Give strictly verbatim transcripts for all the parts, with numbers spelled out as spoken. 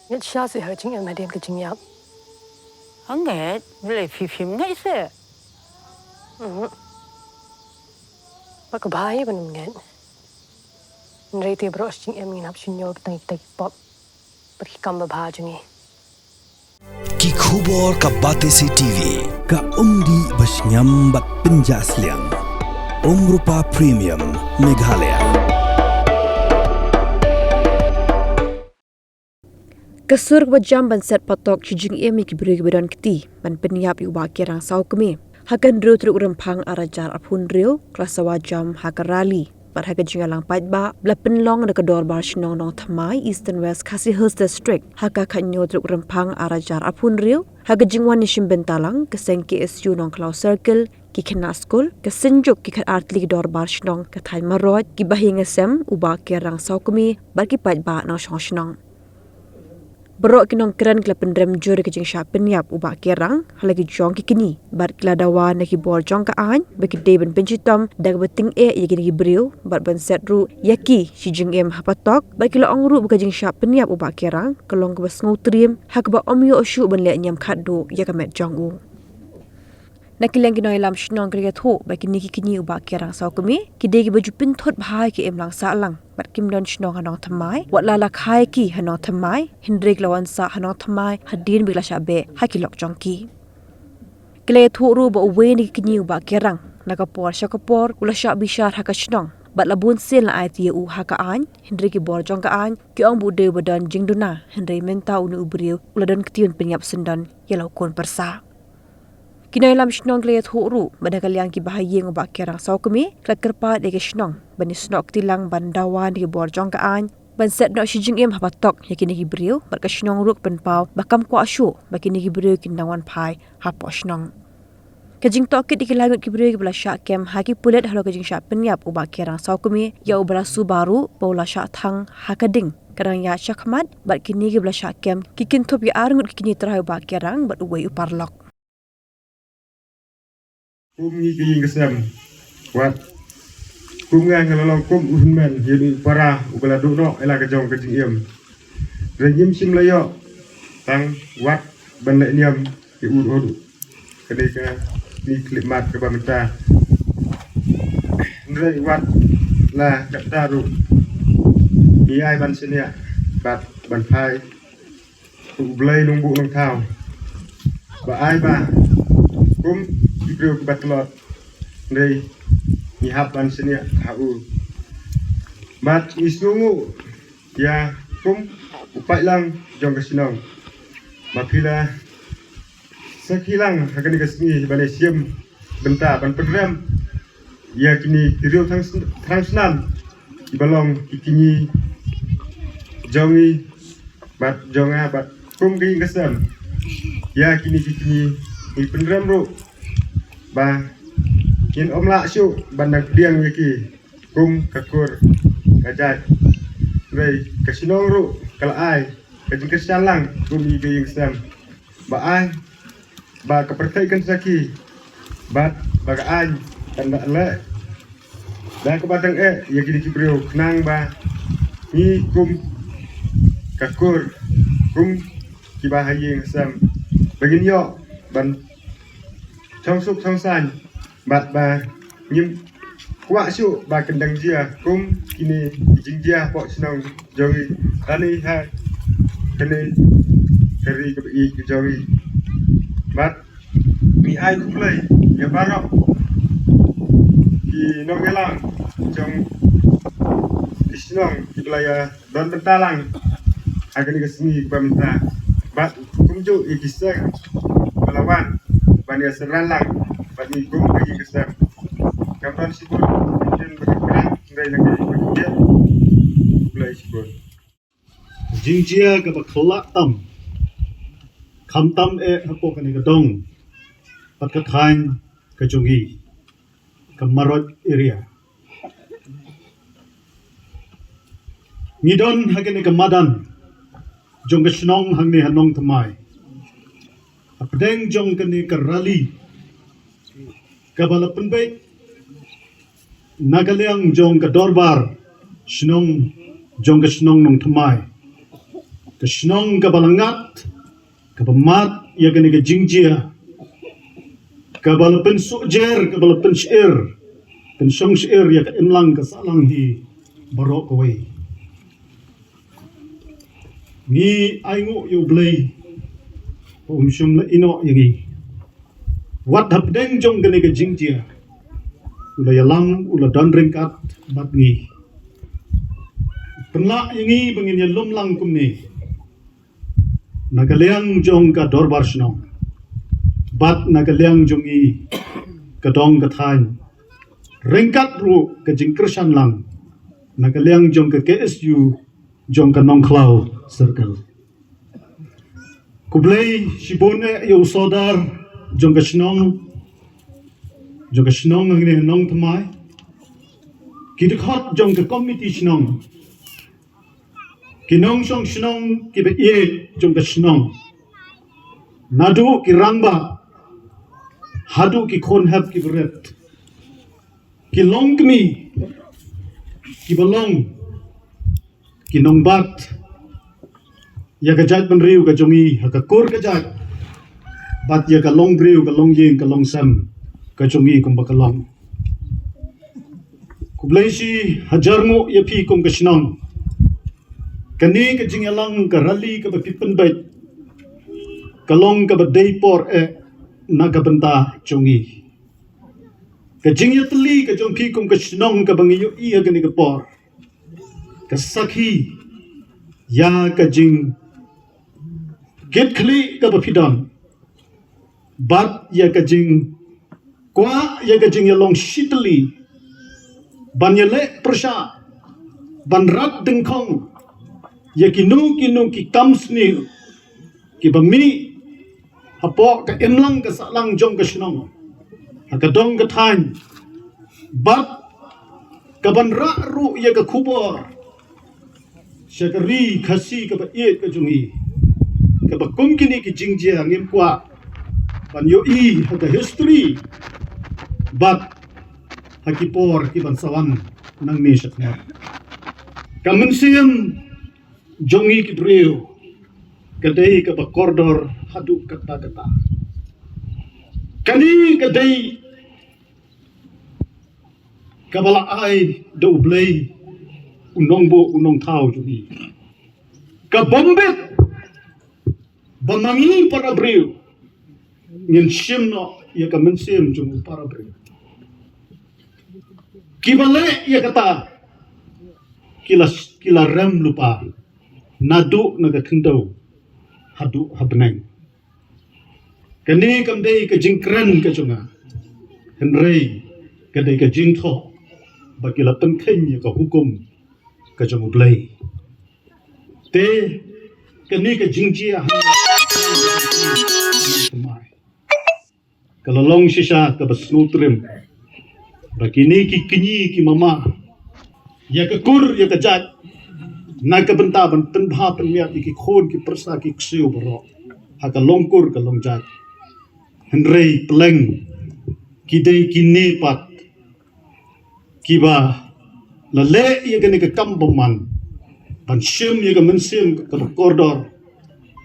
Ngeit sha se ha ka jingim hadien ka jingïap. Hangne, bele phi phim ngeit se. Mhm. Ba ka bha hi ban ngeit. Hynrei te baroh shi jingim ngin hap shu ñiew kita kita ki pop bad ki kam babha jong ngi. Ki khubor ka Batesi TV, ka umdih ba shngiam bad pynjah sliang. Umrupa Premium, Meghalaya. Ka sur kaba jam ban set patok shi jingim ïa ki briew kiba don kti ban pynïap ïa u Bah Kerang Sawkmie. Ha ka hynriew tarik u Rymphang arhajar arphew hynriew, ka la sawa jam ha ka rally bad ha ka jingïalang paidbah ba la pynlong da ka Dorbar Shnong Nongthymmai, Eastern West Khasi Hills District, ha ka khathynñiew tarik u Rymphang arhajar arphew hynriew. Ha ka jingwan ïashim bynta lang, ka seng K S U Nongkhlaw Circle, ki khynnah skul, ka synjuk, ki khatar tylli ki dorbar shnong, ka thaiñ Marot, ki bahaïing hasem, u Bah Kerang Sawkmie bad ki paidbah nongshong shnong. Baroh ki nongkren ki la pynrem jur ïa ka jingshah pynïap u Bah Kerang ha la ki jong ki kñi bad ki la dawa na ki bor jong ka aiñ ba ki dei ban pynshitom da kaba tyngeh ïa kine ki briew bad ban set ruh ïa ki shi jingim ha patok, bad ki la ong ruh ba ka jingshah pynïap u Bah Kerang ka long kaba sngewtriem ha kaba ym ïoh shuh ban leh niam khatduh ïa ka met jong u. Na ki liang ki nongïalam shnong ki la ïathuh ba kine ki kñi u Bah Kerang Sawkmie ki dei kiba ju pynthut bha ïa ka imlang sahlang bad kim don shnong ha Nongthymmai, wat la la kha ïa ki ha Nongthymmai, hynrei ki la wan sah ha Nongthymmai hadien ba ki la shah beh ha ki lok jong ki. Ki la ïathuh ruh ba uwei na ki kñi u Bah Kerang, na ka por sha ka por u la shah bishar ha ka shnong bad la bun sien la aiti ïa u ha ka aiñ, hynrei ki bor jong ka aiñ ki ong ba u dei uba don jingduna, hynrei mynta une u briew u la don kti ban pynïap syndon ïa la u khun pyrsa. Ki nongïalam shnong ki la ïathuh ruh ba na ka liang ki bahaïing u Bah Kerang Sawkmie ki la kyrpad ïa ki shnong ban ïasnoh kti lang ban dawa na ki bor jong ka aiñ ban set noh shi jingim ha patok ïa kine ki briew, bad ka shnong ruh ka pynpaw ba kam kwah shuh ba kine ki briew kin nang wan phai hapoh shnong. Ka jingtohkit ïa ki lai ngut ki briew kiba la shah kem ha ki pulit halor ka jingshah pynïap u Bah Kerang Sawkmie ïa u Bah Subaru ba u la shah thang ha ka ding, ka dang ïaid shakhmat, bad kine kiba la shah kem ki kynthup ïa ar ngut ki kñi trai u Bah Kerang bad uwei u paralok. Kum ngi ki ïing ki sem, wat kum nga nga la long kum u hynmen ïa une u para uba la duh noh ïa la ka jong ka jingim. Hynrei ngim shym la ïoh tang wat ban leh niam ïa u ruh. Ka dei kane ka khyllipmat kaba mynta. Hynrei wat la katta ruh ngi ai ban shaniah bad ban phai ha U Blei Nongbuh Nongthaw ba ai ba kum ki briew kiba tlot, hynrei ngi hap ban shaniah ha u. Bad ngi sngewnguh ïa kum u paidlang jong ka shnong ba phi la sakhi lang ha kane ka sngi ban ïashim bynta ban pynrem ïa kine ki riew thrang sn-, thrang shnam kiba long ki kñi jong ngi bad jong nga bad kum ka ïing ka sem. Ïa kine ki kñi ngi pynrem ruh ba ngin ym lah shuh ban nang pdiang ïa ki kum ka kur ka jait. Hynrei ka shnong ruh ka la ai ka jingkyrshan lang kum ïa ka ïing ka sem ba ai ba ka pyrthei kan sakhi bad ba ka aiñ kan da leh da kaba dang eh ïa kine ki briew khnang ba ngi kum ka kur, kum kiba ha ïing ha sem ba ngin ïoh ban chong suk chong saiñ bad ba ngim kwah shuh ba kan dang jia kum kine ki jingjia hapoh shnong jong ngi. Lane ha kane ka ri kaba ïeit ka jong ngi. Bad ngi ai khublei ïa baroh ki nongïalam jong ki shnong kiba la ïa don bynta lang ha kane ka sngi kaba mynta. Bad kumjuh ïa ki seng ba la wan ban ïa synran lang bad ngi kum ka ïing ka sem. Kam don shibun kin ba ki kren hynrei na ka ïing ba ki kren. Khublei shibun. Jingjia kaba khlad tam, khamtam eh hapoh kane ka dong bad ka thaiñ ka jong ngi ka Marot area. Ngi don ha kane ka madan jong ka shnong hangne ha Nongthymmai. Hapdeng jong kane ka rally kaba la pynbeit na ka liang jong ka dorbar shnong jong ka shnong Nongthymmai. Ka shnong kaba la ngat, kaba mad ïa kane ka jingjia, kaba la pynsuhjer, kaba la pynshir, pynshong shir ïa ka imlang ka sahlang hi baroh kawei. Ngi ainguh ïa U Blei ba um shym la ïehnoh ïa ngi. Wat hapdeng jong kane ka jingjia, u la ïalam, u la don ryngkat bad ngi. Pynlah ïa ngi ba ngin ïalum lang kumne na ka liang jong ka dorbar shnong bad na ka liang jong ngi ka dong ka thaiñ, ryngkat ruh ka jingkyrshan lang na ka liang jong ka K S U jong ka Nongkhlaw Circle. Khublei shibun eh ïa u sordar jong ka shnong, jong ka shnong hangne Nongthymmai, ki dkhot jong ka komiti shnong, ki nongshong shnong kiba ïeit jong ka shnong, naduh ki rangbah haduh ki khun hep kiba rit, ki longkmie kiba long ki nongbat ïa ka jaitbynriew ka jong ngi ha ka kur ka jait, bad ïa ka longbriew ka longïing ka longsem ka jong ngi kumba ka long. Khublei shi hajar nguh ïa phi kum ka shnong. Kane ka jingïalang, ka rally kaba phi pynbeit, ka long kaba dei por eh na ka bynta jong ngi. Ka jingïatylli ka jong phi kum ka shnong kaba ngi ïohi ha kane ka por, ka sakhi ïa ka jingkitkhlieh kaba phi don, bad ïa ka jingkwah ïa ka jingïalong shitylli, ban ïaleh pyrshah, ban rat dyngkhong ïa kino kino ki kam sniew kiba mih hapoh ka imlang ka sahlang jong ka shnong, ha ka dong ka thaiñ, bad kaban rah ruh ïa ka khubor sha ka ri Khasi kaba ïeit ka jong ngi, kaba kum kine ki jingjia ngim kwah ban ïohi ha ka history bad ha ki por kiban sa wan nangne shakhmat. Ka mynsiem jong ngi ki briew ka dei kaba kordor haduh katta katta. Kane ka dei kaba la ai da U Blei, u nongbuh u nongthaw jong ngi, ka bym bit ba ma ngi para briew ngin shim noh ïa ka mynsiem jong u para briew. Kiba leh ïa kata ki la, ki la rem lypa naduh na ka khyndew haduh ha bneng. Kane kam dei ka jingkren ka jong nga, hynrei ka dei ka jingthoh ba ki la pynkheiñ ïa ka hukum ka jong U Blei. Te kane ka jingjia ha ka la long shisha kaba sngewtriem ba kine ki kñi ki mama ïa ka kur ïa ka jait, na ka bynta ban pynbha pynmiat ïa ki khun ki pyrsa ki ksiew baroh ha ka long kur ka long jait. Hynrei pleng ki dei kine pat kiba la leh ïa kane ka kam bymman, ban shim ïa ka mynsiem kaba kordor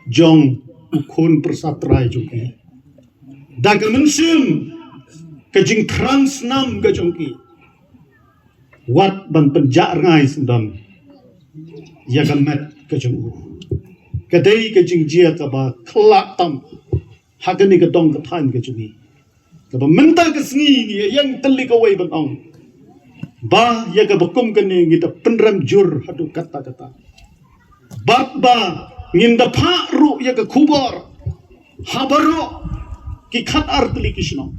jong u khun pyrsa trai jong ki, da ka mynsiem ka jingthrang snam ka jong ki, wat ban pynjah rngai syndon ïa ka met ka jong u. Ka dei ka jingjia kaba khlad tam ha kane ka dong ka thaiñ ka jong ngi, kaba mynta ka sngi ngi ïeng tylli kawei ban ong ba ïa kaba kum kane ngi da pynrem jur haduh katta katta, bad ba ngin da phah ruh ïa ka khubor ha baroh ki khatar tylli ki shnong,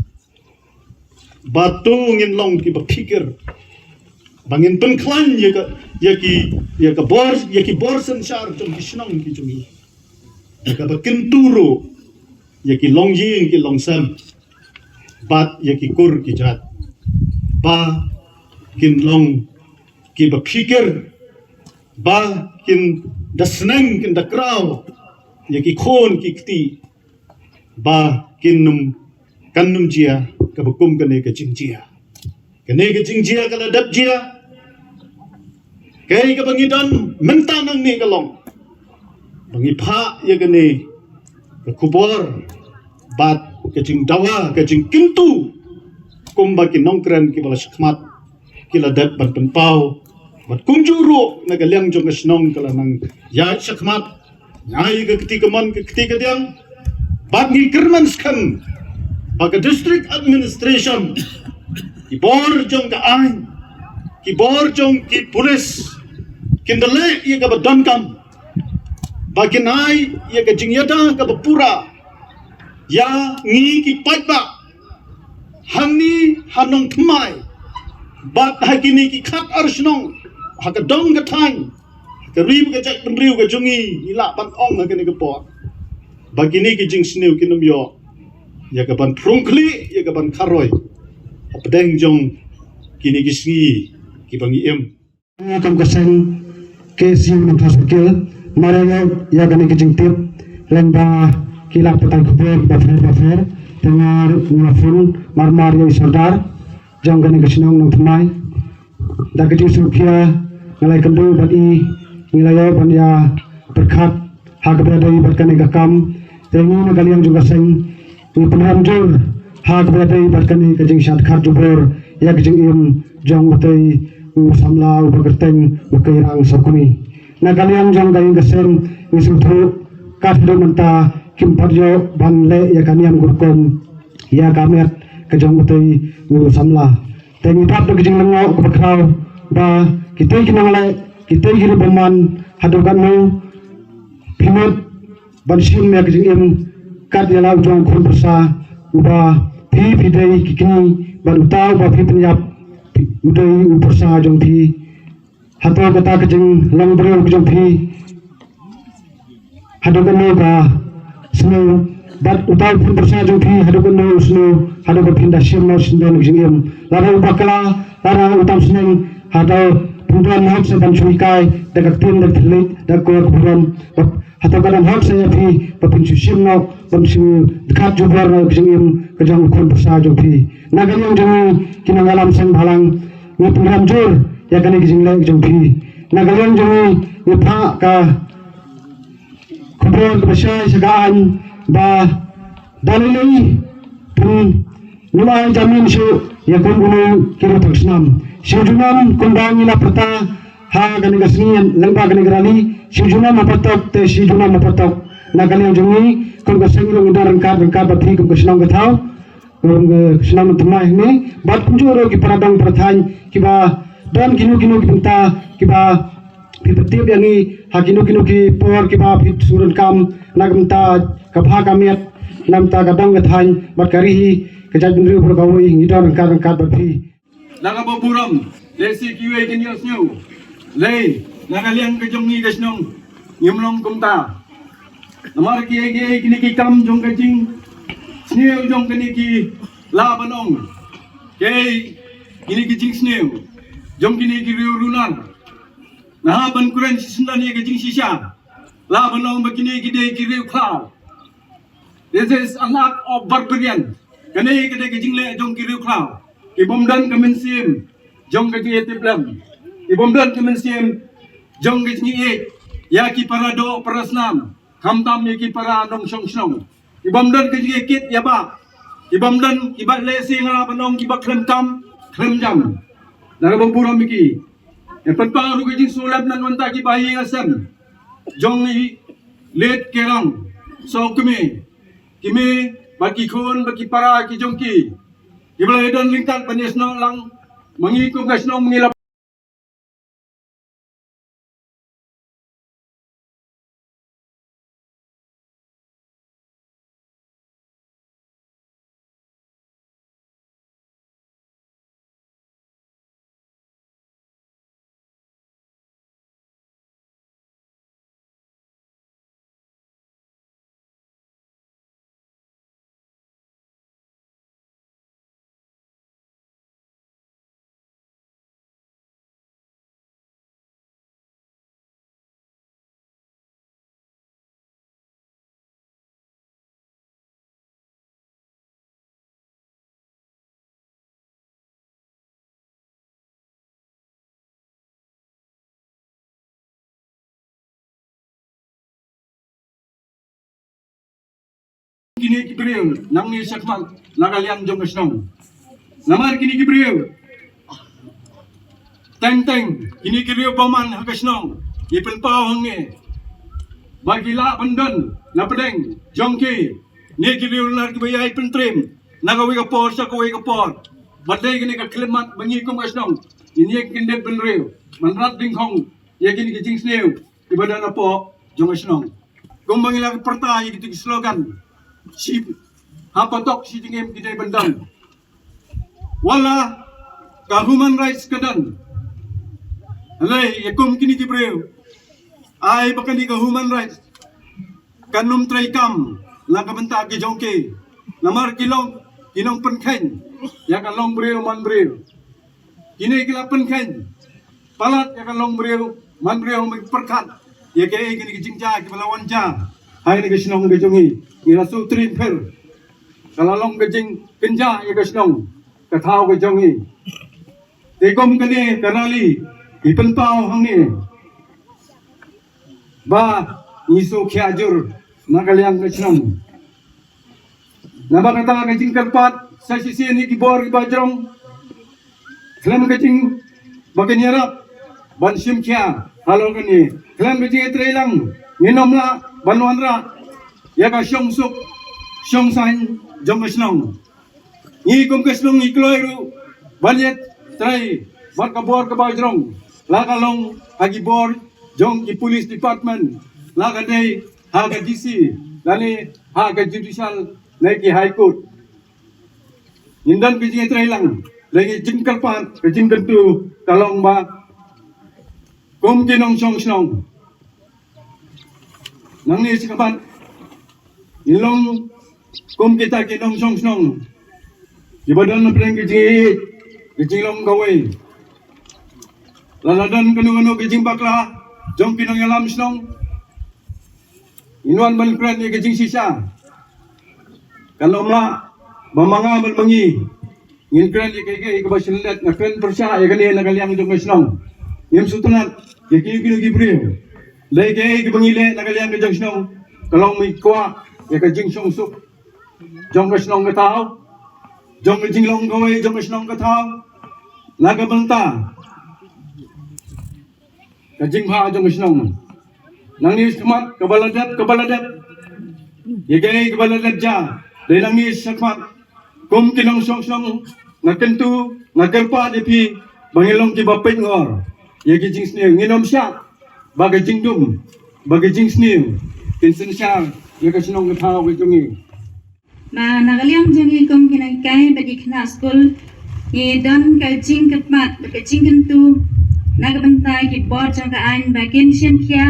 ba to ngin long kiba phikir, ba ngin pynkhlaiñ ïa ka, ïa ki, ïa ka bor, ïa ki bor synshar jong ki shnong ki jong ngi, ïa kaba kyntu ruh ïa ki longïing ki longsem bad ïa ki kur ki jait, ba kin long kiba phikir, ba kin da sneng, kin da kraw ïa ki khun ki kti, ba kin nym, kan nym jia kaba kum kane ka jingjia. Kane ka jingjia ka la dep jia. Kaei kaba ngi don mynta nangne ka long ba ngi phah ïa kane ka khubor bad ka jingdawa, ka jingkyntu, kumba ki nongkren kiba la shakhmat ki la dep ban pynpaw. Bad kumjuh ruh na ka liang jong ka shnong ka la nang ïaid shakhmat, ngai ka kti kamon ka kti kadiang. Bad ngi kyrmen skhem ba ka district administration, ki bor jong ka aiñ, ki bor jong ki pulit, kin da leh ïa kaba donkam ba kin ai ïa ka jingïada kaba pura ïa ngi ki paidbah hangne ha Nongthymmai bad ha kine ki khatar shnong, ha ka dong ka thaiñ, ha ka ri bad ka jaitbynriew ka jong ngi. Ngi lah ban ong ha kane ka por ba kine ki jingsniew kin ym ïoh ïa ka ban phrong khlieh, ïa ka ban kharoi hapdeng jong kine ki sngi kiba ngi im. Kum ka seng K S U Nongthymmai Circle, mar ïa ïa kane ka jingtip lyngba ki lad pathai khubor bapher bapher, te nga ruh nga la phone mar mar ïa i Sordar jong kane ka shnong Nongthymmai. Da ka jingsngewkhia nga la ïakynduh bad i, ngi la ïoh ban ïa pyrkhat ha kaba ïadei bad kane ka kam. Te ngi na ka liang jong ka seng ngi pynrem jur ha kaba ïadei bad kane ka jingshad khat jubor ïa ka jingim jong utei u samla uba kyrteng u Keirang Sawkmie. Na ka liang jong ka ïing ka sem ngi sngewthuh kat haduh mynta kim pat ïoh ban leh ïa ka niam ka rukom ïa ka met ka jong utei u samla. Te ngi dap da ka jinglyngngoh kaba khraw ba kitei ki nongleh, kitei ki riewbymman, haduh katno phi mut ban shim ïa ka jingim kat ïa la u jong u khun pyrsa uba phi phi dei ki kñi, bad uta uba phi pynïap u dei u pyrsa jong phi. Hato kata ka jinglong briew ka jong phi haduh katno ka sngew, bad uta u khun pyrsa jong phi haduh katno u sngew haduh ba phin da shim noh shim don ka jingim. Lada u bakla, lada u tam sneng, hato phin don hok sa ban shu hikai da ka ktien, da ka thylliej, da ka burom, ba hato ka don hok sa ïa phi ba phin shu shim noh, ban shu dkhat jubor noh ka jingim ka jong u khun pyrsa jong phi. Na ka liang jong ngi ki nongïalam seng bhalang, ngi pynrem jur ïa kane ka jingleh ka jong phi. Na ka liang jong ngi ngi phah ka khubor kaba shai sha ka aiñ ba da lei lei phin nym ai jamin shuh ïa kum uno ki riew tang snam. Shu junom kumba ngi la pyrta ha kane ka sngi lyngba kane ka rally, shu junom ha patok te shu junom ha patok. Na ka liang jong ngi kum ka seng ruh ngi don ryngkat ryngkat bad phi kum ka shnong ka thaw, kum ka shnong Nongthymmai hangne, bad kumjuh ruh ki para dong para thaiñ kiba don kino kino ki bynta kiba phi pyntip ïa ngi ha kino kino ki por kiba phi shu donkam na ka bynta ka bha ka miat, na ka bynta ka dong ka thaiñ bad ka ri hi ka jaitbynriew baroh kawei, ngi don ryngkat ryngkat bad phi. Na kaba burom, lehse kiwei kin ïohsngew, lei na ka liang ka jong ngi ka shnong ngim long kumta. Namar kiei kiei kine ki kam jong ka jingsniew jong kine ki, lah ban ong, kiei kine ki jingsniew jong kine ki riew runar. Naha ban kren shisyndon ïa ka jingshisha, lah ban ong ba kine ki dei ki riew khlaw. This is an act of barbarian. Kane ka dei ka jingleh jong ki riew khlaw. Ki bym don ka mynsiem jong ka jingïatiplem. Ki bym don ka mynsiem jong ka jingïeit ïa ki para doh para snam, khamtam ïa ki para nongshong shnong. Ki bym don ka jingïakit ïa bah. Ki bym don kiba lehse nga lah ban ong kiba khlem kam khlem jam. Na kaba burom ïa ki, ngi pynpaw ruh ka jingsngewlem na ka bynta ki bahaïing hasem jong i late Keirang Sawkmie, ki mei bad ki khun bad ki para ki jong ki, kiba la ïadon ryngkat ban ïasnoh lang ma ngi kum ka shnong, ma ngi la Ki briew nangne shakhmat na ka liang jong ka shnong. Namar kine ki briew teng teng, kine ki briew bymman ha ka shnong, ki pynpaw hangne ba ki lah ban don na pdeng jong ki ne ki briew lar kiba ïai pyntriem na kawei ka por sha kawei ka por. Bad dei kane ka khyllipmat ba ngi kum ka shnong ngin ïa kyndit bynriew ban rat dyngkhong ïa kine ki jingsniew kiba don hapoh jong ka shnong. Kumba ngi la pyrta ïa kito ki slogan, shi hapatok shi jingim ki dei ban don, wat la ka human rights ka don. Hynrei ïa kum kine ki briew, ai ba kane ka human rights kan ym trei kam na ka bynta ki jong ki. Namar ki long, ki nongpynkheiñ ïa ka long briew man briew. Kine ki la pynkheiñ palat ïa ka long briew man briew, mih pyrkhat ïa kaei kine ki jingjia kiba la wan jia ha kane ka shnong ka jong ngi. Ngi la sngewthuh pher, ka la long ka jingkynjah ïa ka shnong ka thaw ka jong ngi. Te kum kane ka rally ngi pynpaw hangne ba ngi sngewkhia jur na ka liang ka shnong. Namar kata ka jingkyrpad sa shisien ïa ki bor kiba jrong khlem ka jing ba kin ïarap ban shim khia halor kane, khlem ka jingïatreilang ngin ym lah ban wanrah ïa ka shongsuk shongsaiñ jong ka shnong. Ngi kum ka shnong ngi kloi ruh ban ïatrei bad ka bor kaba jrong, la ka long ha ki bor jong ki police department, la ka dei ha ka D C, lane ha ka judicial ne ki high court. Ngin don ka jingïatreilang, la ka jingkyrpad, ka jingkyntu ka long ba kum ki nongshong shnong nangne shakhmat, ngi long kum kita ki nongshong shnong kiba don na pdeng ka jingïeit ka jinglong kawei. Lada don kano kano ka jingbakla jong ki nongïalam shnong, ngin wan ban kren ïa ka jingshisha. Kan ym lah ba ma nga bad ma ngi ngin kren ïa kaei kaei kaba shynrang, nga kren pyrshah ïa kane na ka liang jong ka shnong. Ngim sngewtynnat ïa kino kino ki briew. Dei kaei kaba ngi leh na ka liang ka jong shnong ka long mih kwah ïa ka jingshongsuk jong ka shnong ka thaw, jong ka jinglong kawei jong ka shnong ka thaw, na ka bynta ka jingbha jong ka shnong. Nangne shakhmat kaba la dep, kaba la dep, ïa kaei kaba la dep jia, dei nangne shakhmat kum ki nongshong shnong nga kyntu, nga kyrpad ïa phi ba ngin long kiba peit ngor ïa ki jingsniew, ngin ym shah ba ka jingdum, ba ka jingsniew kin synshar ïa ka shnong ka thaw ka jong ngi. Ba na ka liang jong ngi kum ki nonghikai bad ki khynnah skul, ngi don ka jingkyrpad bad ka jingkyntu na ka bynta ki bor jong ka aiñ ba kin shim khia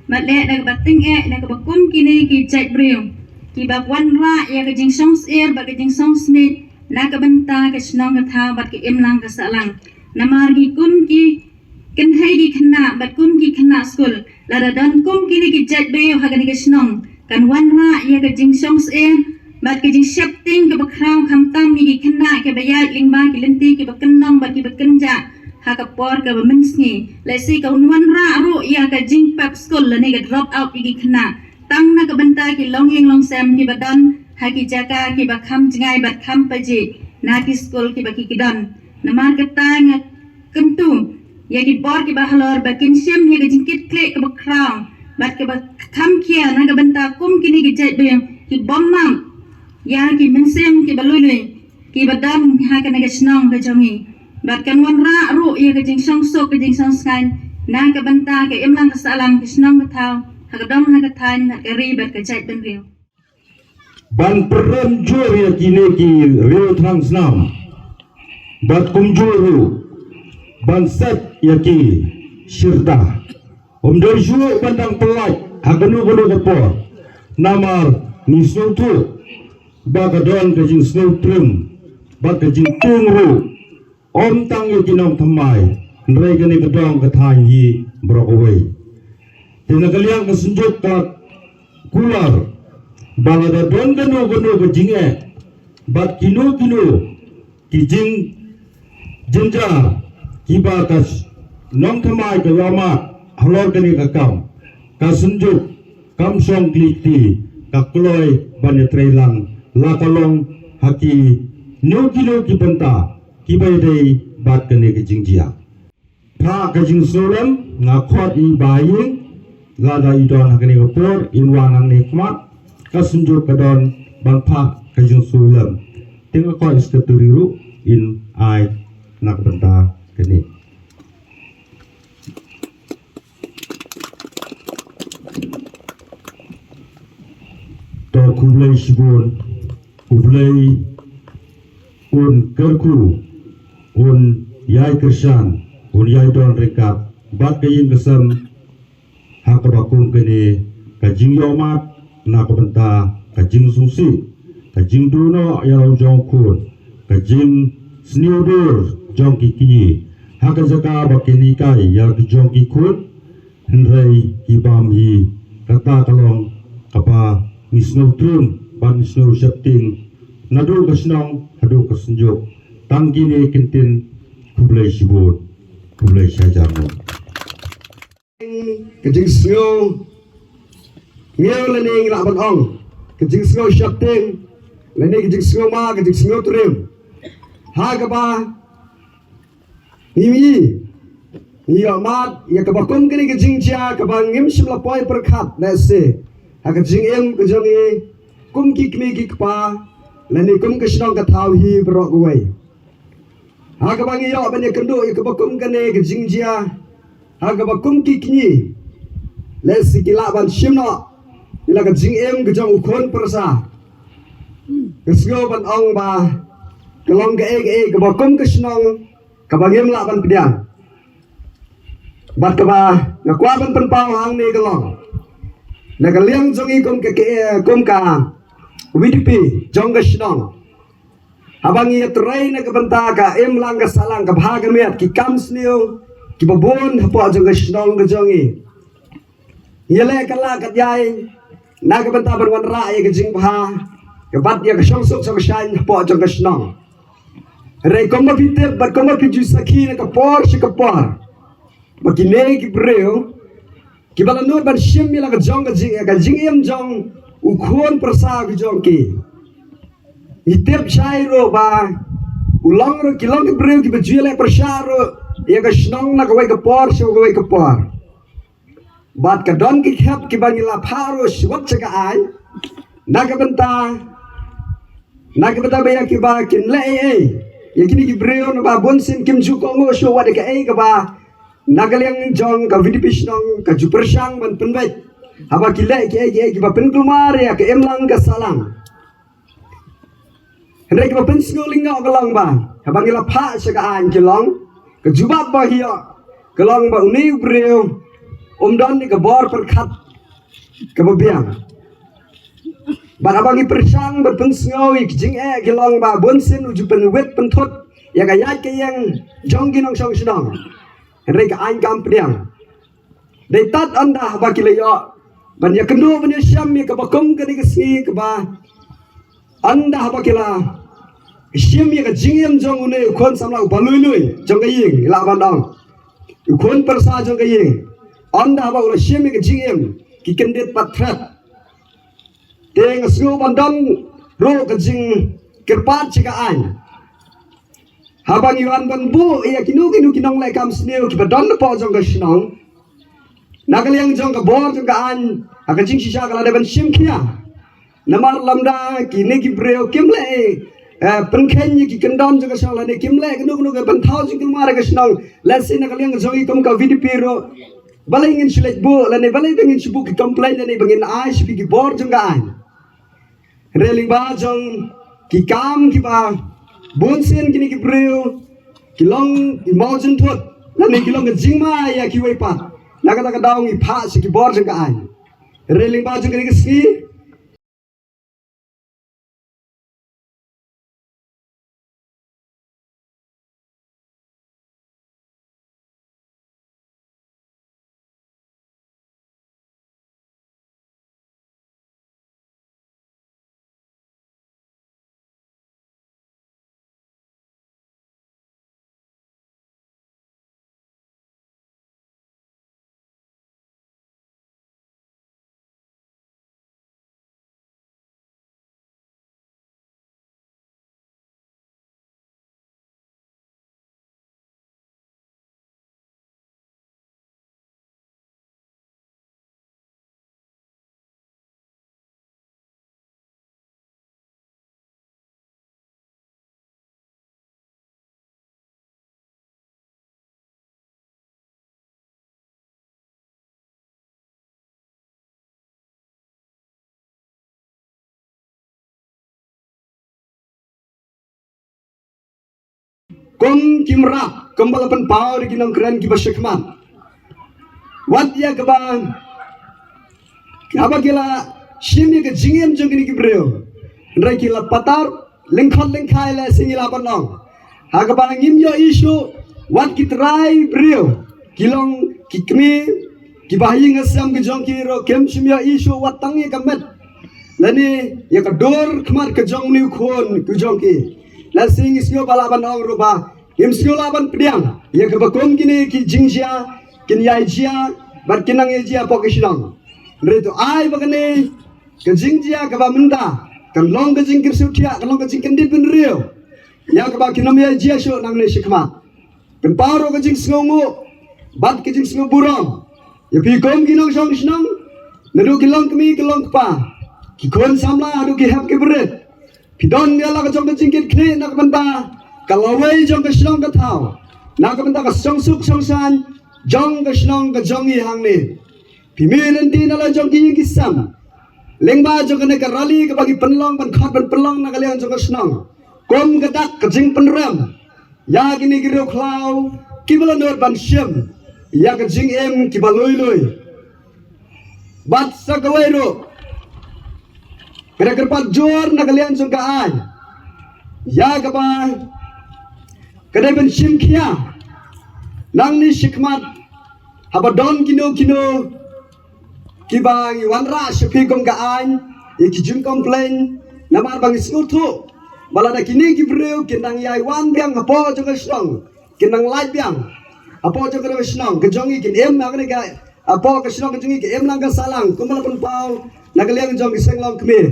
bad leh da kaba tyngeh, da kaba kum kine ki jait briew kiba wanrah ïa ka jingshongsyier bad ka jingshongsmiej na ka bynta ka shnong ka thaw bad ka imlang ka sahlang. Namar ngi kum ki kynthei ki khynnah bad kum ki khynnah skul, lada don kum kine ki jait briew ha kane ka shnong, kan wanrah ïa ka jingshongsyier bad ka jingsheptieng kaba khraw, khamtam ïa ki khynnah kiba ïaid lyngba ki lynti kiba kyndong bad kiba kynjah ha ka por kaba mynsngi. Lehse kan wanrah ruh ïa ka jingpep skul lane ka drop out ïa ki khynnah, tang na ka bynta ki longïing longsem kiba don ha ki jaka kiba kham jngai bad kham pajih na ki skul kiba ki ki don. Namar kata nga kyntu ïa ki bor kiba halor ba kin shim ïa ka jingkitkhlieh kaba khraw bad kaba kham khia na ka bynta kum kine ki jait briew ki bym map ïa ki mynsiem kiba lui lui kiba don ha kane ka shnong ka jong ngi. Bad kan wanrah ruh ïa ka jingshongsuk ka jingshongsngaiñ na ka bynta ka imlang ka sahlang ka shnong ka thaw, ha ka dong ha ka thaiñ, ha ka ri bad ka jaitbynriew. Ban pynrem jur ïa kine ki riew thrang snam bad kumjuh ruh ban set ïa ki shirta. Ym dei shuh ban dang pyllait ha kano kano ka por. Namar ngi sngewthuh ba ka don ka jingsngewtriem bad ka jingtung ruh, ym tang ïa ki nongthymmai, hynrei kane ka dong ka thaiñ hi baroh kawei. Te na ka liang ka Synjuk ka kular ba lada don kano kano ka jingeh bad kino kino ki jingjynjar kiba ka nongthymmai ka ïohmad halor kane ka kam, ka Synjuk kam shong kli kti, ka kloi ban ïatreilang la ka long ha kino kino ki bynta kiba ïadei bad kane ka jingjia. Phah ka jingsngewlem, nga khot ïa i Bah Ïing, lada i don ha kane ka por, in wan hangne khmat, ka Synjuk ka don ban phah ka jingsngewlem. Te nga khot i Secretary ruh in ai na ka bynta kane. To khublei shibun, khublei, un kyrkhu, un ïai kyrshan, un ïai don ryngkat bad ka ïing ka sem ha kaba kum kane ka jingïohmad na ka bynta ka jingsngewsih, ka jingduh noh ïa la u jong u khun, ka jingsniew dur jong ki kñi ha ka jaka ba kin hikai ïa la ki jong ki khun. Hynrei ki bam hi, kata ka long kaba ngi sngew trum bad ngi sngew sheptieng, naduh ka shnong haduh ka Synjuk. Tang kine kyntien, khublei shibun, khublei shihajar nguh. Ka jingsngew, ngew lane ngi lah ban ong, ka jingsngew sheptieng lane ka jingsngew ma, ka jingsngew trim ha kaba ngi, ngi ïohmad ïa kaba kum kane ka jingjia kaba ngim shym la poi pyrkhat lehse ha ka jingim ka jong ngi kum ki kmie ki kpa lane kum ka shnong ka thaw hi baroh kawei. Ha kaba ngi ïoh ban ïakynduh ïa kaba kum kane ka jingjia ha kaba kum ki kñi, lehse ki lah ban shim noh ïa la ka jingim ka jong u khun pyrsa. Nga sngew ban ong ba ka long kaei kaei kaba kum ka shnong kaba ngim lah ban pdiang. Bad kaba nga kwah ban pynpaw hangne ka long, na ka liang jong ngi kum ka, ka, kum ka V D P jong ka shnong, haba ngi ïatrei na ka bynta ka imlang ka sahlang, ka bha ka miat, ki kam sniew kiba bun hapoh jong ka shnong ka jong ngi, ngi leh ka la ka jai na ka bynta ban wanrah ïa ka jingbha ka bad ïa ka shongsuk shongshaiñ hapoh jong ka shnong. Hynrei kumba phi tip bad kumba phi ju sakhi na ka por sha ka por, ba kine ki briew kiba la nud ban shim ïa la ka jong ka jing, ka jingim jong u khun pyrsa ka jong ki, ngi tip shai ruh ba u long ruh, ki long ki briew kiba ju ïaleh pyrshah ruh ïa ka shnong na kawei ka por sha kawei ka por. Bad ka don ki khep kiba ngi la phah ruh shawat sha ka aiñ na ka bynta, na ka bynta ba ïa kiba kin leh ei ei ïa kine ki briew, naba bun sien kim ju kohnguh shuh wat ïa kaei kaba na ka liang jong ka V D P shnong ka ju pyrshang ban pynbeit haba ki leh kiei kiei kiba pynkulmar ïa ka imlang ka sahlang. Hynrei kaba pynsngewlyngngoh ka long ba haba ngi la phah sha ka aiñ, ka long ka jubab ba ngi ïoh ka long ba une u briew um don ïa ka bor pyrkhat kaba biang. Bad haba ngi pyrshang bad pynsngew ïa ki jingeh, ka long ba bun sien u ju pynwit pynthut ïa ka ïaid ka ïeng jong ki nongshong shnong. Hynrei ka aiñ kam pdiang. Dei tad ynda haba ki la ïoh ban ïakynduh ban ïashem ïa kaba kum kane ka sngi, kaba ynda haba ki la shim ïa ka jingim jong une u khun samla uba lui lui jong ka ïing, ngi lah ban ong u khun pyrsa jong ka ïing. Ynda haba u la shim ïa ka jingim, ki kyndit pat thret. Te nga sngew ban don ruh ka jingkyrpad sha ka aiñ, haba ngi wan ban buh ïa kino kino ki nongleh kam sniew kiba don hapoh jong ka shnong, na ka liang jong ka bor jong ka aiñ, ha ka jingshisha ka la dei ban shim khia. Namar lymda kine ki briew kim leh, eh, pynkheiñ ïa ki kyndon jong ka shnong lane kim leh kano kano ka ban thaw jingkulmar ïa ka shnong. Lehse na ka liang jong ngi kum ka V D P ruh, balei ngin shu leit buh lane balei ba ngin shu buh ki complain lane ba ngin ai sha ki bor jong ka aiñ? Hynrei lyngba jong ki kam kiba bun sien kine ki briew ki long i mawjynthut lane ki long ka jingma ïa kiwei pat. Na kata ka daw ngi phah sha ki bor jong ka aiñ. Hynrei lyngba jong kane ka sngi kum ki mrad, kum ba la pynpaw da ki nongkren kiba shakhmat. Wat ïa kaba, haba ki la shim ïa ka jingim jong kine ki briew, hynrei ki la patar lyngkhot lyngkhai, lehse ngi lah ban ong, ha kaba ngim ïohi shuh wat ki trai briew, ki long ki kmie, kiba ha ïing ha sem ka jong ki ruh kim shym ïohi shuh wat tang ïa ka met lane ïa ka dur khmat ka jong une u khun ka jong ki. Lehse ngi sngew ba lah ban ong ruh ba ngim sngew lah ban pdiang ïa kaba kum kine ki jingjia kin ïai jia bad kin nang ïai jia hapoh ka shnong. Hynrei to ai ba kane ka jingjia kaba mynta kan long ka jingkyrsiew thiah, kan long ka jingkyndit bynriew ïa kaba kin ym ïai jia shuh nangne shakhmat. Pynpaw ruh ka jingsngewnguh bad ka jingsngewburom ïa phi kum ki nongshong shnong, naduh ki longkmie ki longkpa, ki khun samla haduh ki hep ki barit. Phi don ïa la ka jong ka jingkitkhlieh na ka bynta ka lawei jong ka shnong ka thaw, na ka bynta ka shongsuk shongsaiñ jong ka shnong ka jong ngi hangne. Phi mih lynti na la jong ki ïing ki sem lyngba jong kane ka rally kaba ngi pynlong ban khot ban pynlong na ka liang jong ka shnong kum ka dak ka jingpynrem ïa kine ki riewkhlaw kiba la nud ban shim ïa ka jingim kiba lui lui. Bad sa kawei ruh, ka dei kyrpad jur na ka liang jong ka aiñ ïa kaba ka dei ban shim khia nangne shakhmat, haba don kino kino kiba ngi wanrah sha phi kum ka aiñ ïa ki jingcomplain, namar ba ngi sngewthuh ba lada kine ki briew kin nang ïai wan biang hapoh jong ka shnong, kin nang lait biang hapoh jong ka shnong ka jong ngi, kin im ha kane ka, hapoh ka shnong ka jong ngi, ka im lang ka sah lang kumba la pynpaw na ka liang jong ki seng longkmie.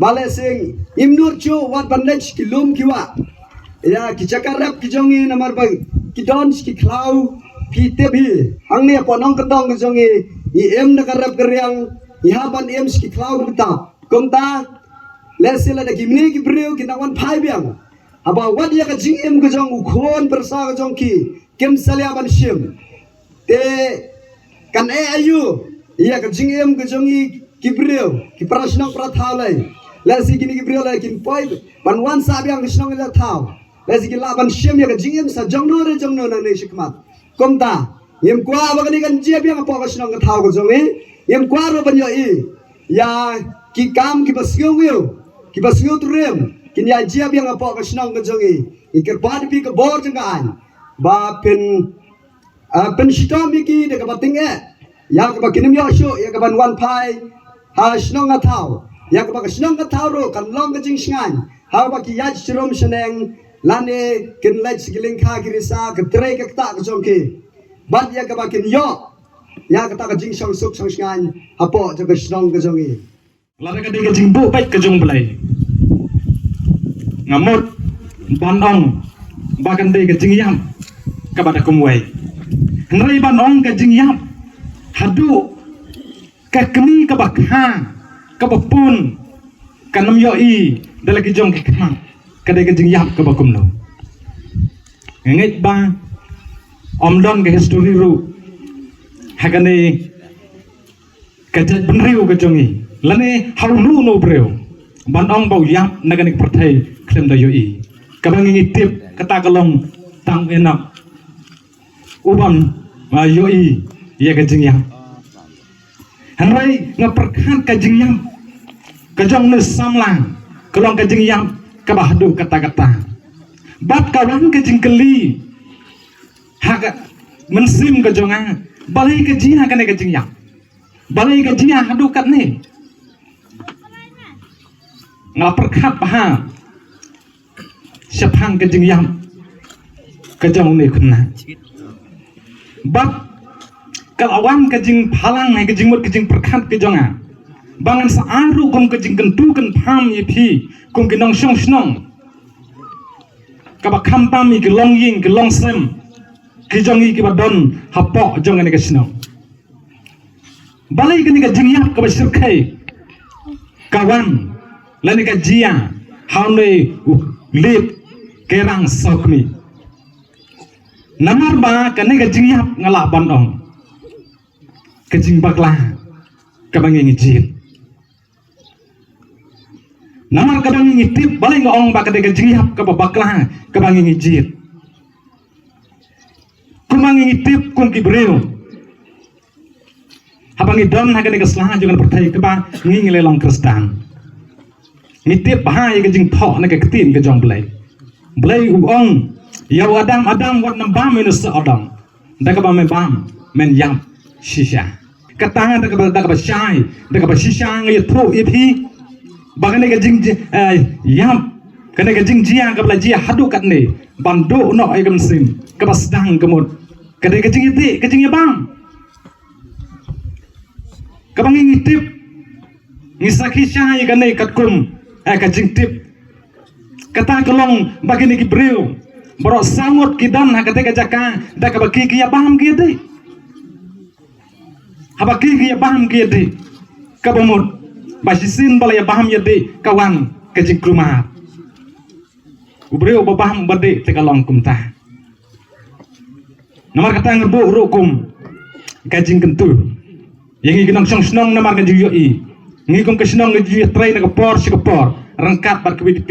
Ba lehse ngim nud shuh wat ban leit ki lum ki wah ïa ki jaka rep ki jong ngi, namar ba ki don ki khlaw. Phi tip hi, hangne hapoh nongkyndong ka jong ngi, ngi im da ka rep ka riang, ngi hap ban im ki khlaw ki btap. Kumta lehse lada kine ki briew ki nang wan phai biang, haba wat ïa ka jingim ka jong u khun pyrsa ka jong ki kim salia ban shim, te kan eh aïu ïa ka jingim ka jong ngi ki briew, ki para shnong para thaw lei? Lehse kine ki briew lei kin poi ban wan sah biang ka shnong ka thaw, lehse ki lah ban shim ïa ka jingim sa jongno re jongno nangne shakhmat. Kumta ngim kwah ba kane kan jia biang hapoh ka shnong ka thaw ka jong ngi. Ngim kwah ruh ban ïohi ïa ki kam kiba sngewngiew, kiba sngewtriem kin ïa jia biang hapoh ka shnong ka jong ngi. Ngi kyrpad ïa phi ka bor jong ka aiñ ba phin, ah, pynshitom ïa ki da kaba tyngeh ïa kaba kin ym ïoh shuh ïa kaban wan phai ha shnong ha thaw, ïa kaba ka shnong ka thaw ruh kan long ka jingshngaiñ haba ki ïaid sharum shaneng lane kin leit sha ki lyngkha ki risa, ka trei ka ktah ka jong ki, bad ïa kaba kin ïoh ïa kata ka jingshongsuk shongshngaiñ hapoh jong ka shnong ka jong ngi. Lada ka dei ka jingbuh beit ka jong U Blei, nga mut ban ong ba kan dei ka jingïap kaba da kumwei. Hynrei ban ong ka jingïap haduh ka kmie kaba kha, kaba pun, kan ym ïohi da la ki jong ki khmat, ka dei ka jingïap kaba kumno? Nga ngeit ba ym don ka histori ruh ha kane ka jaitbynriew ka jong ngi lane ha uno uno u briew ban ong ba u ïap na kane ka pyrthei khlem da ïohi. Kaba ngi ngi tip kata ka long tang u Enok u bym, ah, ïohi ïa ka jingïap. Hynrei nga pyrkhat ka jingïap ka jong une u samla ka long ka jingïap kaba haduh katta katta. Bad ka wan ka jingkylli ha ka mynsiem ka jong nga, balei ka jia kane ka jingïap? Balei ka jia haduh katne? Nga pyrkhat bha shaphang ka jingïap ka jong une u khynnah. Bad ka la wan ka jingphalang ha ka jingmut ka jingpyrkhat ka jong nga ba ngan sa ai ruh kum ka jingkyntu kynpham ïa phi kum ki nongshong shnong, kaba khamtam ïa ki longïing ki longsem ki jong ngi kiba don hapoh jong kane ka shnong. Balei kane ka jingïap kaba shyrkhei ka wan lane ka jia ha une u Lipkerang Sawkmie? Namar ba kane ka jingïap nga lah ban ong ka jingbakla kaba ngi ngi jied. Namar kaba ngi ngi tip, balei nga ong ba ka dei ka jingïap kaba bakla kaba ngi ngi jied? Kumba ngi tip kum ki briew, haba ngi don ha kane ka sla jong ka pyrthei kaba ngi ngi la long Khristan, ngi tip bha ïa ka jingthoh na ka ktien ka jong Blei. Blei u ong ïa u Adam, Adam, wat nym bam ïa une u soh sawdong. Da kaba me bam men ïap shisha. Kata da kaba, da kaba shai, da kaba shisha nga ïathuh ïa phi ba kane ka jing, eh, ïap, kane ka jingjia kaba la jia haduh katne ban duh noh ïa ka mynsiem kaba sdang ka mut, ka dei ka jingïadei, ka jingïabam. Kaba ngi ngi tip, ngi sakhi shai ïa kane katkum, eh, ka jingtip. Kata ka long ba kine ki briew baroh saw ngut ki don ha kata ka jaka da kaba ki ki ïabam ki ïadei. Haba ki ki ïabam ki ïadei, kaba mut ba shisien ba la ïabam ïadei ka wan ka jingkulmar. U briew ba bam ba dei te ka long kumta. Namar kata nga buh ruh kum ka jingkyntu ïa ngi ki nongshong shnong namar ka jingïohi. Ngi kum ka shnong ngi ju ïatrei na ka por sha ka por ryngkat bad ka V D P.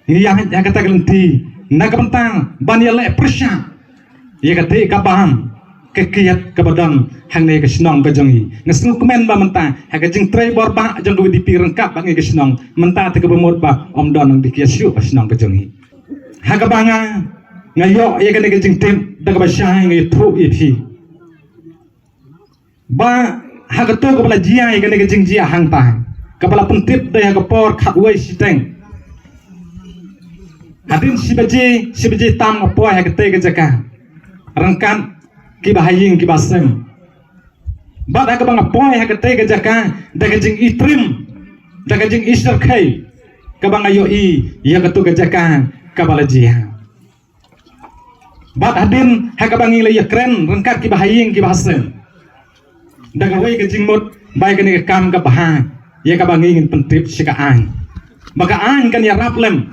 Ngi ïa ha kata ka lynti na ka bynta ban ïaleh pyrshah ïa ka dei ka bam ka kiad kaba don hangne ka shnong ka jong ngi. Nga sngewkmen ba mynta ha ka jingtrei bor ba jong ka V D P ryngkat bad ngi ka shnong mynta te kaba mut ba ym don nang dei kiad shuh ka shnong ka jong ngi. Ha kaba nga, nga ïoh ïa kane ka jingtip da kaba shai nga ïathuh ïa phi ba ha kato kaba la jia ïa kane ka jingjia hangta, kaba la pyntip da ha ka por khatwei shiteng. Hadien shi baje, shi baje tam nga poi ha katei ka jaka ryngkat kiba ha ïing kiba sem. Bad ha kaba nga poi ha katei ka jaka da ka jingitrim, da ka jingishyrkhei kaba nga ïohi ïa kato ka jaka kaba la jia. Bad hadien ha kaba ngi la ïakren ryngkat kiba ha ïing kiba ha sem da kawei ka jingmut ba ïa kane ka kam ka bha ïa kaba ngi ngin pyntip sha ka aiñ, ba ka aiñ kan ïarap lem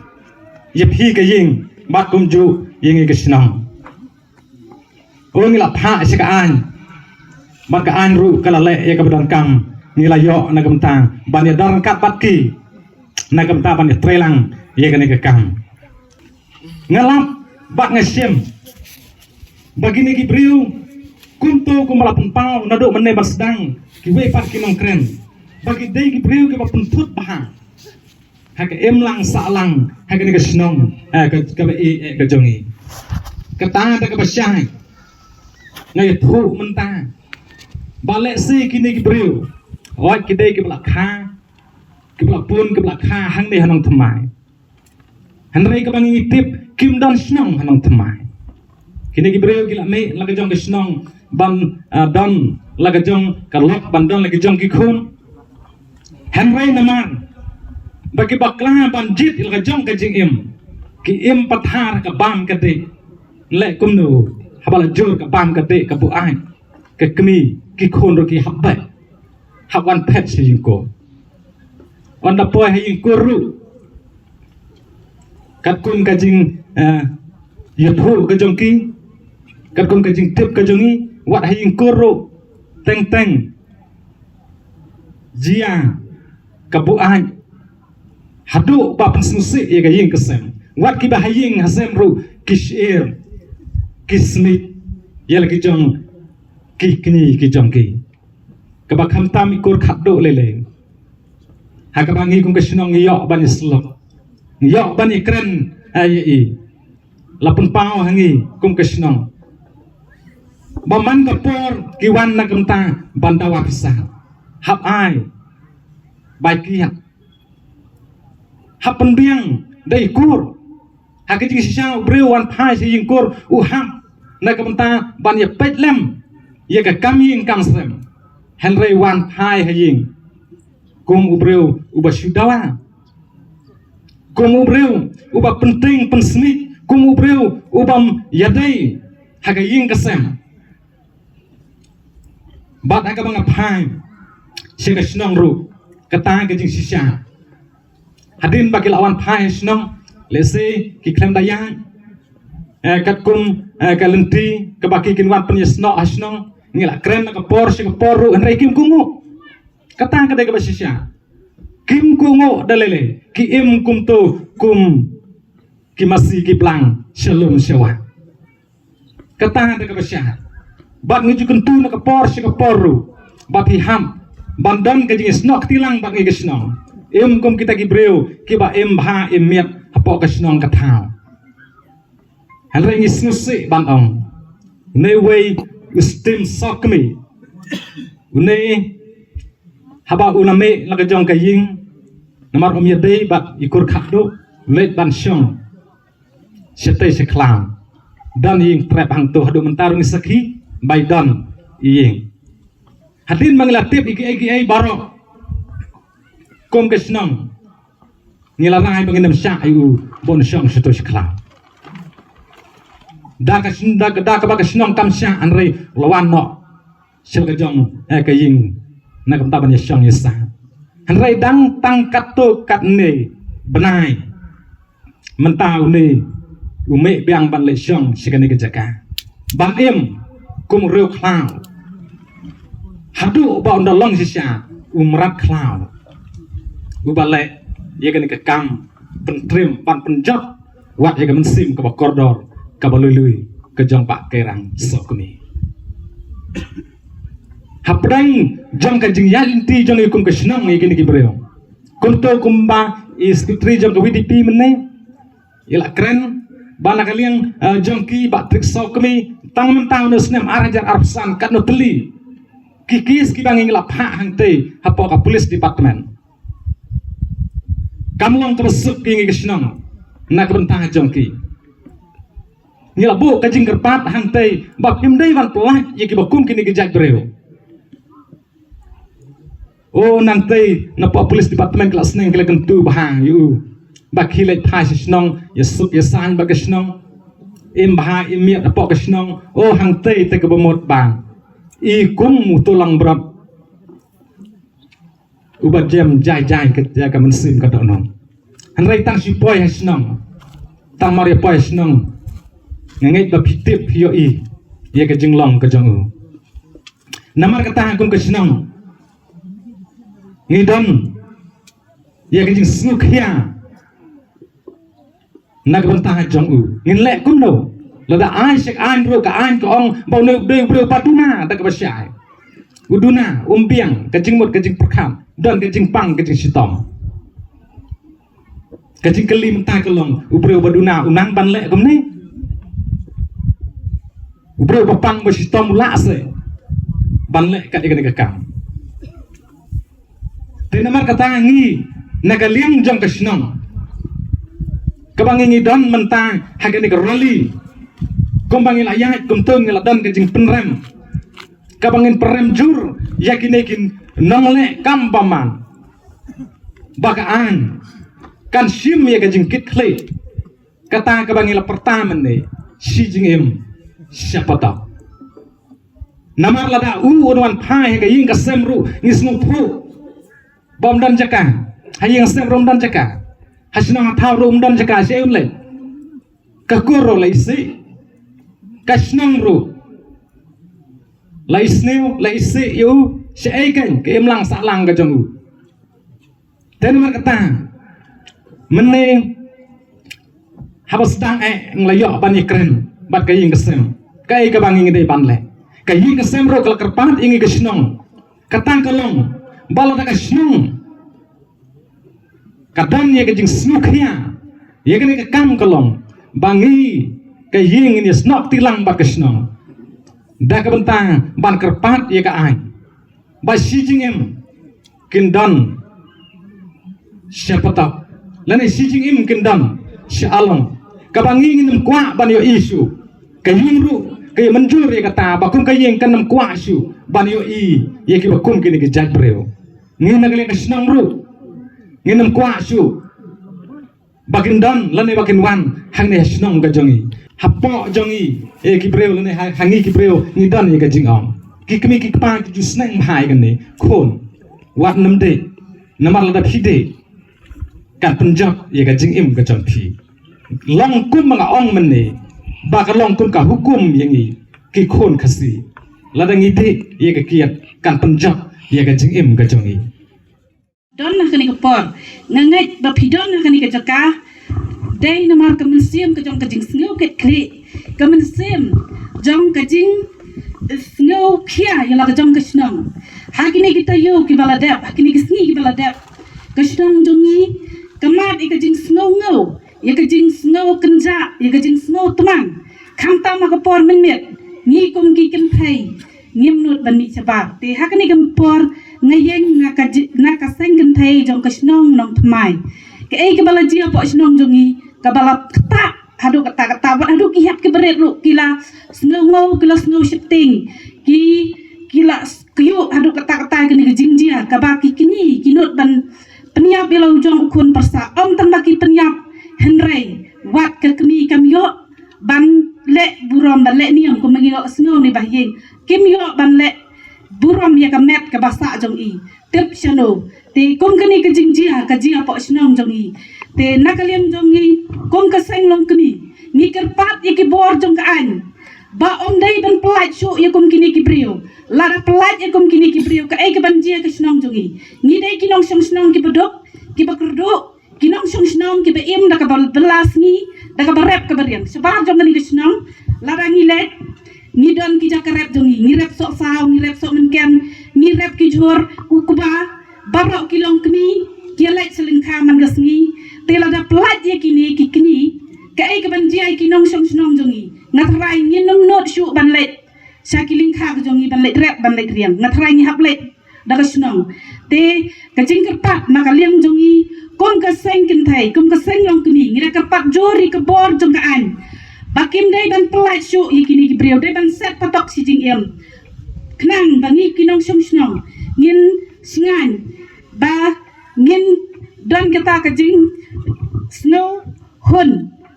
ïa phi ka ïing bad kumjuh ïa ngi ka shnong. O ngi la phah sha ka aiñ bad ka aiñ ruh ka la leh ïa kaba donkam. Ngi la ïoh na ka bynta ban ïadon ryngkat bad ki na ka bynta ban ïatreilang ïa kane ka kam. Nga lap bad nga shem ba kine ki briew kumto kumba la pynpaw naduh mynne ba sdang kiwei pat ki nongkren ba ki dei ki briew kiba pynthut bha ha ka imlang sahlang ha kane ka shnong, eh, ka, kaba ïeit, eh, ka jong ngi. Kata da kaba shai nga ïathuh mynta ba lehse kine ki briew wat ki dei kiba la kha, kiba la pun, kiba la kha hangne ha Nongthymmai. Hynrei kaba ngi tip kim don shnong ha Nongthymmai. Kine ki briew ki la mih la ka jong ka shnong ban, ah, don la ka jong ka lok ban don la ka jong ki khun. Hynrei namar ba ki bakla ban jied la ka jong ka jingim, ki im pathar ka bam ka dih. Leh kumno haba la jur ka bam ka dih ka buaid, ka kmie ki khun ruh ki hap beh, hap wan phet sha ïingkur. Wan da poi ha ïingkur ruh katkum ka jing, eh, ïathuh ka jong ki, katkum ka jingtip ka jong ngi, wat ha ïingkur ruh teng teng jia ka buaid haduh ba pynsngewsih ïa ka ïing ka sem. Wat kiba ha ïing ha sem ruh ki shir ki smiej ïa la ki jong ki kñi ki jong ki. Kaba khamtam i kur khatduh lei lei. Ha kaba ngi kum ka shnong ngi ïoh ban ïasyllok, ngi ïoh ban ïakren, eh, ïa i. La pynpaw ha ngi kum ka shnong ba man ka por ki wan na ka bynta ban dawa pisa, hap ai bai kiad, hap pynbiang da i kur. Ha ka jingshisha u briew wan phai sha ïingkur u hap na ka bynta ban ïa peit lem ïa ka kam ïing kam sem. Hynrei wan phai ha ïing kum u briew uba shu dawa, kum u briew uba pynting pynsmiej, kum u briew ubam ïadei ha ka ïing ka sem. Bad ha kaba nga phai sha ka shnong ruh kata ka jingshisha. Hadien ba ki la wan phai ha shnong, lehse ki khlem da ïaid, eh, katkum, eh, ka lynti kaba ki kin wan pynïasnoh ha shnong, ngi la kren na ka por sha ka por ruh hynrei kim kohnguh. Kata ka dei kaba shisha. Kim kohnguh da lei lei, ki im kumto kum ki masi ki blang sha lum sha wah. Kata da kaba shai. Bad ngi ju kyntu na ka por sha ka por ruh ba phi hap ban don ka jingïasnoh kti lang bad ngi ka shnong. Im kum kita ki briew kiba im bha im miat hapoh ka shnong ka thaw. Hynrei ngi sngewsih ban ong, une uwei u Stim Sokmi, une haba u la mih la ka jong ka ïing, namar um ïadei bad i kur khadduh, leit ban shong shatei sha khlaw. Don ïing trep hangto, haduh mynta ruh ngi sakhi ba i don ïing. Hadien ba ngi la tip ïa kiei kiei baroh kum ka shnong, ngi la rai ba ngin ym shah ïa u ban shong shatei sha khlaw. Da ka sn-, da, da kaba ka shnong kam shah, hynrei la wan noh sha ka jong, eh, ka ïing na ka bynta ban ïashong ïasah. Hynrei dang tang katto katne bnai mynta une u mih biang ban leit shong sha kane ka jaka ban im kum u riew khlaw. Haduh ba un da long shisha u mrad khlaw uba leh ïa kane ka kam pyntrim ban pynjot wat ïa ka mynsiem kaba kordor kaba lui lui ka jong Bah Kerang Sokmi. Hapdeng jong ka jingïaid lynti jong i kum ka shnong ïa kine ki briew, kumto kumba i secretary jong ka V D P mynne i la kren ba na ka liang, eh, jong ki Bah Trik Sokmi, tang mynta une u snem ar hajar arphew san katno tylli ki case kiba ngi la phah hangtei hapoh ka police department. Kam long kaba suk ïa ngi ka shnong na ka bynta jong ki. Ngi la buh ka jingkyrpad hangtei ba phim dei ban pyllait ïa kiba kum kine ki jait briew. O, nangtei napoh police department ki la sneng, ki la kyntu bha ïa u ba khie leit phai sha shnong, ïasuk ïasaiñ bad ka shnong, im bha im miat hapoh ka shnong. O, hangtei te kaba mut ba i kum uto u langbrot uba jem jai jai ka, ïa ka mynsiem ka dohnud. Hynrei tang shu poi ha shnong, tang mar ïa poi ha shnong, nga ngeit ba phi tip, phi ïohi ïa ka jinglong ka jong u. Namar kata ha kum ka shnong ngi don ïa ka jingsngewkhia na ka bynta jong u. Ngin leh kumno? Lada ai sha ka aiñ ruh, ka aiñ ka ong ba une u dei u briew ba duna da kaba shai. U duna, um biang, ka jingmut ka jingpyrkhat, don ka jingpang ka jingshitom. Ka jingkylli mynta ka long, u briew ba duna u nang ban leh kumne? U briew ba pang ba shitom u lah se ban leh kat ïa kane ka kam. Te namar kata ngi na ka liang jong ka shnong kaba ngi, ngi don mynta ha kane ka rally, kumba ngi la ïaid kumto ngi la don ka jingpynrem kaba ngin pynrem jur ïa kine ki nongleh kam bymman ba ka aiñ kan shim ïa ka jingkitkhlieh. Kata kaba ngi la pyrta mynne, shi jingim sha patok. Namar lada u un wan phai ha ka ïing ka sem ruh ngi sngewthuh ba um don jaka. Ha ïing sem ruh um don jaka, ha shnong ha thaw ruh um don jaka, shaei un leit? Ka kur ruh la isih, ka shnong ruh la isniew, la isih ïa u, shaei kein ka imlang sahlang ka jong u? Te namar kata mynne haba sdang eh ngi la ïoh ban ïakren bad ka ïing ka sem, kaei kaba ngi dei ban leh? Ka ïing ka sem ruh ka la kyrpad ïa ngi ka shnong. Kata ka long ba lada ka shnong ka don ïa ka jingsngewkhia ïa kane ka kam, ka long ba ngi ka ïing ngin ïasnoh kti lang bad ka shnong da ka bynta ban kyrpad ïa ka aiñ ba shi jingim kin don sha patok, lane shi jingim kin don sha along, kaba ngi ngin ym kwah ban ïohi shuh. Ka ïing ruh ka ïa mynjur ïa kata, ba kum ka ïing kan ym kwah shuh ban ïohi ïa kiba kum kine ki jait briew. Ngi na ka liang ka shnong ruh ngin ym kwah shuh ba kin don lane ba kin wan hangne ha shnong ka jong ngi. Hapoh jong ngi, eh, ki briew lane ha, ha ngi ki briew ngi don ïa ka jingong. Ki kmie ki kpa ki ju sneng bha ïa kane, khun, wat nym dih, namar lada phi dih kan pynjot ïa ka jingim ka jong phi. Long kum ba nga ong mynne ba ka long kum ka hukum ïa ngi ki khun Khasi. Lada ngi dih ïa ka kiad kan pynjot ïa ka jingim ka jong ngi. Don ha kane ka por, nga ngeit ba phi don ha kane ka jaka Dei namar ka mynsiem ka jong ka jingsngew kit khlieh, ka mynsiem jong ka jingsngew khia ïa la ka jong ka shnong. Ha kine ki taïew kiba la dep, ha kine ki sngi kiba la dep, ka shnong jong ngi ka mad ïa ka jingsngew ngew, ïa ka jingsngew kynjah, ïa ka jingsngew tmang. Khamtam ha ka por mynmiet ngi kum ki kynthei ngim nud ban mih shabar. Te ha kane ka por nga ïeng na ka ji-, na ka seng kynthei jong ka shnong Nongthymmai. Kaei kaba la jia hapoh shnong jong ngi, kaba la ktah haduh katta katta, bad haduh ki hep ki barit ruh ki la sngew ngew, ki la sngew sheptieng, ki, ki la s-, kyiuh haduh katta katta kane ka jingjia kaba ki kñi ki nud ban pynïap ïa la u jong u khun pyrsa. Ym tang ba ki pynïap, hynrei wat ka kmie kam ïoh ban leh burom, ban leh niam, kumba ngi ïoh sngew ne ba ha ïing, kim ïoh ban leh burom ïa ka met kaba sah jong i. Tip shano? Te kum kane ka jingjia ka jia hapoh shnong jong ngi. Te na ka liang jong ngi kum ka seng Longkmie, ngi kyrpad ïa ki bor jong ka aiñ ba ym dei ban pyllait shuh ïa kum kine ki briew. Lada pyllait ïa kum kine ki briew, kaei kaban jia ka shnong jong ngi? Ngi dei ki nongshong shnong kiba duk, kiba kyrduh, ki nongshong shnong kiba im da kaba bylla sngi, da kaba rep kaba riang. Shabar jong kane ka shnong, lada ngi leit, ngi don ki jaka rep jong ngi, ngi rep sohsaw, ngi rep sohmynken, ngi rep ki jhur, u kba, baroh ki Longkmie ki ïa leit sha lyngkha man ka sngi. Te lada pyllait ïa kine ki kñi, kaei kaban jia ïa ki nongshong shnong jong ngi? Nga tharai ngin ym nud shuh ban leit sha ki lyngkha ka jong ngi ban leit rep, ban leit riang. Nga tharai ngi hap leit da ka shnong. Te ka jingkyrpad na ka liang jong ngi kum ka seng kynthei, kum ka seng Longkmie, ngi da kyrpad jur ïa ka bor jong ka aiñ ba kim dei ban pyllait shuh ïa kine ki briew, dei ban set patok shi jingim. Khnang ba ngi ki nongshong shnong ngin shngaiñ, ba ngin don kata ka jingsngew hun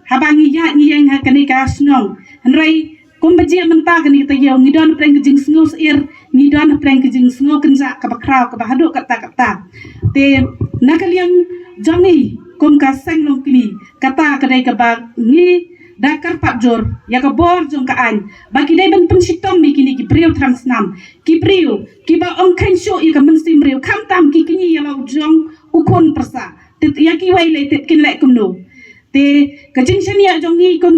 haba ngi ïaid ngi ïeng ha kane ka shnong. Hynrei kumba jia mynta kane ka taïew, ngi don hapdeng ka jingsngew sheptieng, ngi don hapdeng ka jingsngew kynjah kaba khraw, kaba haduh katta katta. Te na ka liang jong ngi kum ka seng Longkmie, kata ka dei kaba ngi da kyrpad jur ïa ka bor jong ka aiñ ba ki dei ban pynshitom ïa kine ki briew thrang snam, ki briew kiba ym kheiñ shuh ïa ka mynsiem briew, khamtam ki kñi ïa la u jong u khun pyrsa. Te ïa kiwei lei te kin leh kumno? Te ka jingshaniah jong ngi kum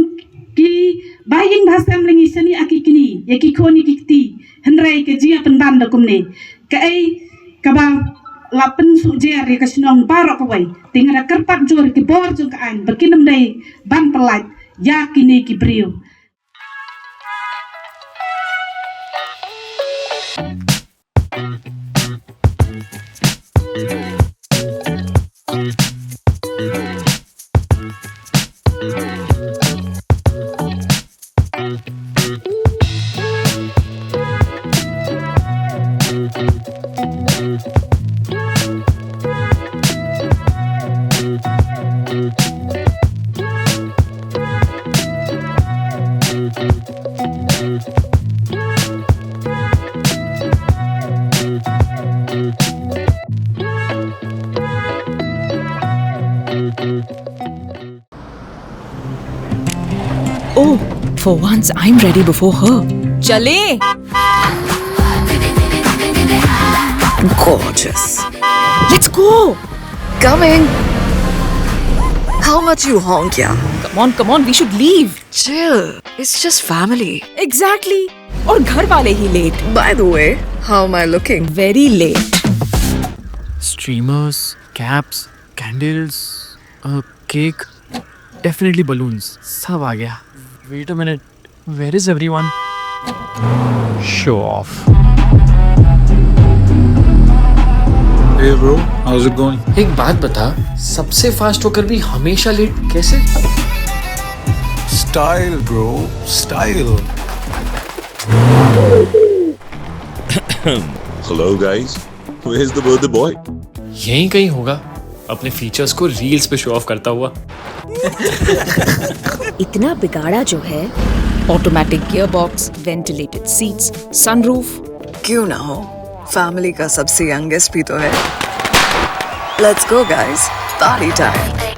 ki bahaïing bahasem, la ngi shaniah ïa ki kñi, ïa ki khun, ïa ki kti, hynrei ka jia pynban da kumne. Kaei kaba la pynsuhjer ïa ka shnong baroh kawei? Te nga da kyrpad jur ïa ki bor jong ka aiñ ba kin ym dei ban pyllait ïa kine ki briew. Oh, for once I'm ready before her. चले। Gorgeous. Let's go. Coming. How much you honk, yeah? Come on, come on, we should leave. Chill. It's just family. Exactly. और घर वाले ही late. By the way, how am I looking? Very late. Streamers, caps, candles, a cake. Definitely balloons. सब आ गया. Wait a minute. Where is everyone? Show off. Hey bro, how's it going? एक बात बता, सबसे फास्ट होकर भी हमेशा लेट कैसे? Style bro, style. Hello guys, where's the birthday boy? यहीं कहीं होगा, अपने फीचर्स को रील्स पे शो ऑफ करता हुआ। इतना बिगाड़ा जो है। Automatic gearbox, ventilated seats, sunroof। क्यों ना हो, फैमिली का सबसे यंगेस्ट भी तो है। Let's go guys, party time.